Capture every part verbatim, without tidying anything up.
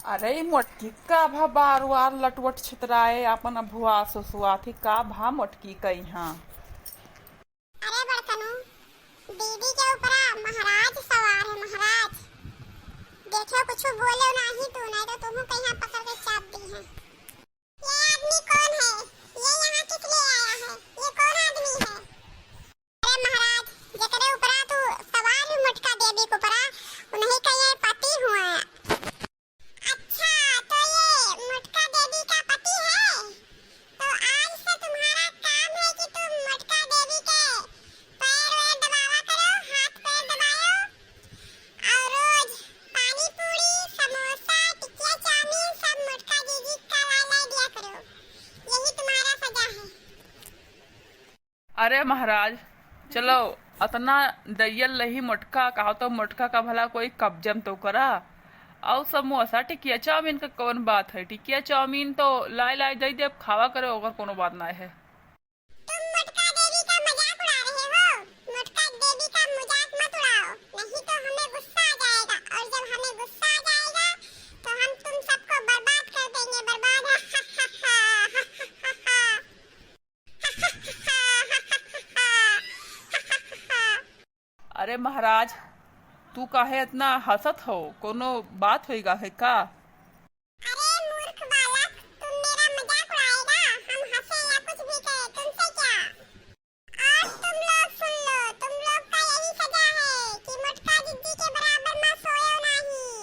अरे, ई मोटकी का भा बार-बार लटवट छितराए, आपन भुआ सुसुआत ही का भा मोटकी कइहाँ? अरे बड़कनू, दीदी के ऊपरा महाराज सवार है, महाराज। देखो, कुछ बोलो नाही तू, नहीं तो तुहू कइहाँ पकड़ के चाप दीहैं। ये आदमी कौन है? ये यहाँ किस लिए आया है? ये कौन आदमी है? अरे महाराज, जेकरे ऊपरा तू सवार हो मोटका देवी के ऊपरा, उन्हीं का ये पति हुआ है। अच्छा, तो ये मोटका देवी का पति है? तो आज से तुम्हारा काम है कि तुम मोटका देवी के पैर वैर दबावा करो, हाथ पैर दबाओ, और रोज पानी पूरी, समोसा, टिकिया, चाउमीन सब मोटका दीदी का ला ला दिया करो। यही तुम्हारा सजा है। अरे महाराज, चलो, अतना दइयल रही मोटका, कहा तो मोटका का भला कोई कब्जम तो करा। और समोसा, टिकिया, चाउमीन का कौन बात है? टिकिया, चाउमीन तो लाए लाए दे देब, खावा करे, ओकर कोनो बात ना है। तुम मोटका देवी का मजाक उड़ा रहे हो। मोटका देवी का मजाक मत उड़ाओ, नहीं तो हमें गुस्सा आ जाएगा, और जब हमें गुस्सा आ जाएगा, तो हम तुम सबको बर्बाद कर देंगे, बर्बाद। अरे महाराज, तू काहे इतना हंसत हो? कोनो बात होइगा है का? अरे मूर्ख बालक, तुम मेरा मजाक उड़ाएगा? हम हंसे या कुछ भी कहे, तुमसे क्या? और तुम लोग सुन लो, तुम लोग का यही सजा है कि मोटका जिज्जी के बराबर में सोयो नहीं।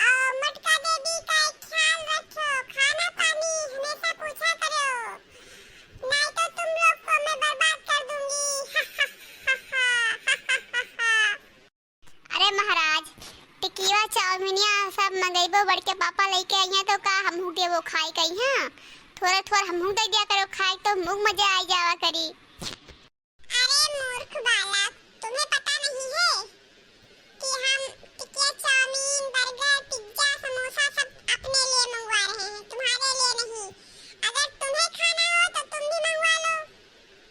और मोटका देवी का ख्याल रखो, खाना पानी हमेशा पूछा करो, नहीं तो तुम लोग को मैं बर्बाद कर दूंगी। अरे महाराज, टिकिया चाउमीनिया सब मंगइबो, बड़के पापा लइके अइहैं तो का हमहू के वो खाए कइहाँ? थोरे थोरे हमहू दे दिया करो खाए, तो मुँह मजे आई जावा करी। अरे मूर्ख बालक, तुम्हें पता नहीं है कि हम टिकिया, चाउमीन, बर्गर, पिज्जा, समोसा सब अपने लिए मंगवा रहे हैं, तुम्हारे लिए नहीं। अगर तुम्हें खाना हो तो तुम भी मंगवा लो,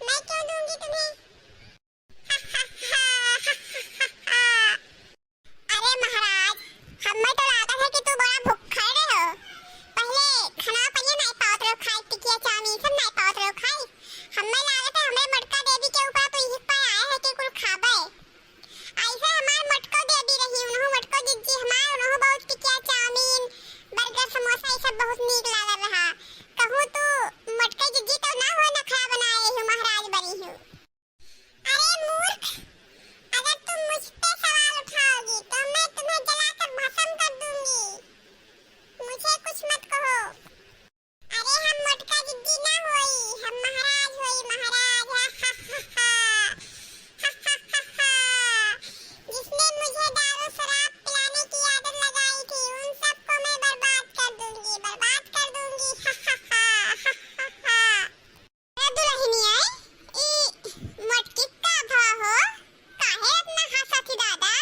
मैं क्यों दूंगी तुम्हें? अरे महाराज, हमें तो लागत है कि तू बड़ा भुक्खड़ हो। पहले खाना पनिया नाई पावत रहो खाए, टिकिया चाउमीन सब नाई पावत रहो खाए। हमें लागत है हमरे मोटका देवी के ऊपर तू यही पर आया है कि कुल खाबे। ऐसे हमार मोटको देवी रही, उन्हों मोटको जिज्जी हमार, उन्हों बहुत टिकिया चाउमीन, बर्गर, समोसा ये सब बहुत नीक लागल रहा। कहूँ तू मोटका जिज्जी तो ना हो, नखरा बनाए हो, महाराज बनी हो। अरे मूर्ख, अगर तुम मुझ पे सवाल उठाओगी तो मैं तुम्हें जलाकर भस्म कर दूंगी। मुझे कुछ मत कहो। अरे हम मोटका जिज्जी ना होई, हम महाराज होई, महाराज। जिसने मुझे दारू शराब पिलाने की आदत लगाई थी, उन सबको मैं बर्बाद कर दूंगी, बर्बाद कर दूंगी। ए दुलहिनिया, ई मोटकी का भा हो? काहे इतना हंसत ही दादा?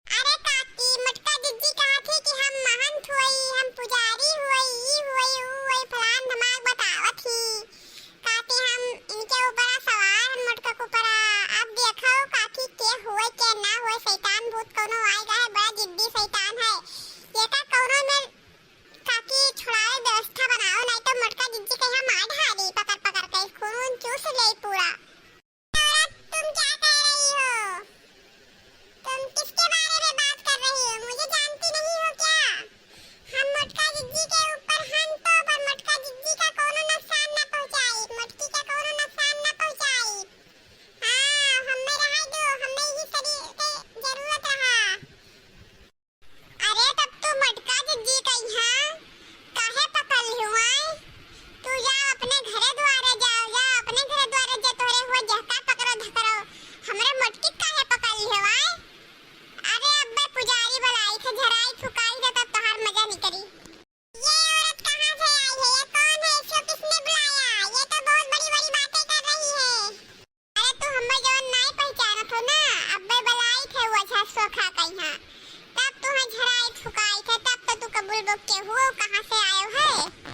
अरे काकी, मोटका जिज्जी कहत ही कि हम महंत होई, हम पुजारी होई, ई होई, ऊ होई, फलान धमाक बतावत ही। कहती हम इनके ऊपरा सवार हन, मोटका के ऊपरा। अब देखो काकी के होए के ना होए, शैतान भूत कौनो आएगा है, बड़ा जिद्दी शैतान है। ये का कौनो में काकी, छुड़ावे व्यवस्था बनाओ, नहीं तो मोटका जिज्जी के यहाँ मार ढारी पकड़ पकड़ के, खून चूस ले पूरा। औरत, तुम क्या कह रही हो? तुम किसके बारे में बात कर रही हो? मुझे जानती नहीं हो क्या? हम मोटका जिज्जी के ऊपर हन तो, पर मोटका जिज्जी का कोनो नुकसान ना पहुँचाई, मोटकी का कोनो नुकसान ना पहुँचाई। हाँ, हमें रहा दो, हमें ही शरीर के जरूरत रहा। अरे तब तू मोटका जिज्जी कइहाँ काहे पकड़ लिहु आय? तू जा अपने घरे द्वारे जाओ, जा अपने घरे द्वारे जे तोहरे हुआ जहका पकड़ो धकरो, हमरे मोटकी काहे पकड़ लिहु आय? अरे अब्बे पुजारी बुलाई थे, झराई फुकाई थे, तब तोहार मजा निकली। ये औरत कहाँ से आई है? ये कौन है? इसको किसने बुलाया? ये तो बहुत बड़ी-बड़ी बातें कर रही है। अरे तू हम्मे जवन नाई पहिचानत हो ना, अब्बे बलाई थे वो अच्छा सोखा कइहाँ। तब तुहे झराई फुकाई थे, तब तो तू कबूल बो के हुओ, कहाँ से आयो है?